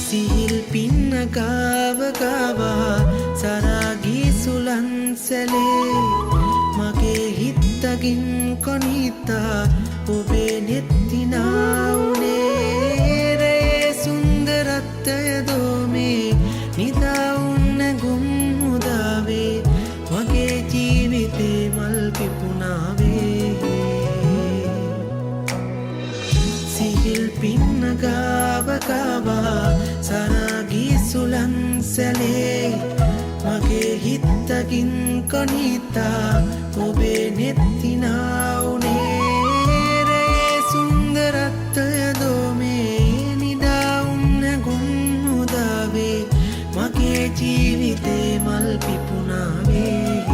සිහිල් පින්න ගාව ගාවා සරාගී සුලන් සැලේ මගේ හිත්තගින් කොනිතා ඔබේ නෙත්තිනා උනේ රේ සුන්දරත්වය දෝමේ නිදා උන්න ගුම් මුදාවේ මගේ ජීවිතේ මල් පිපුණාවේ. සිහිල් පින්න ගාව ගාවා සරාගී සුලන් සැලේ මගේ හිත්තගින් කොනිතා ඔබේ නෙත්තිනා උනේ රේ සුන්දරත්වය දෝමේ නිදා උන්න ගුම් මුදාවේ මගේ ජීවිතේ මල් පිපුණාවේ.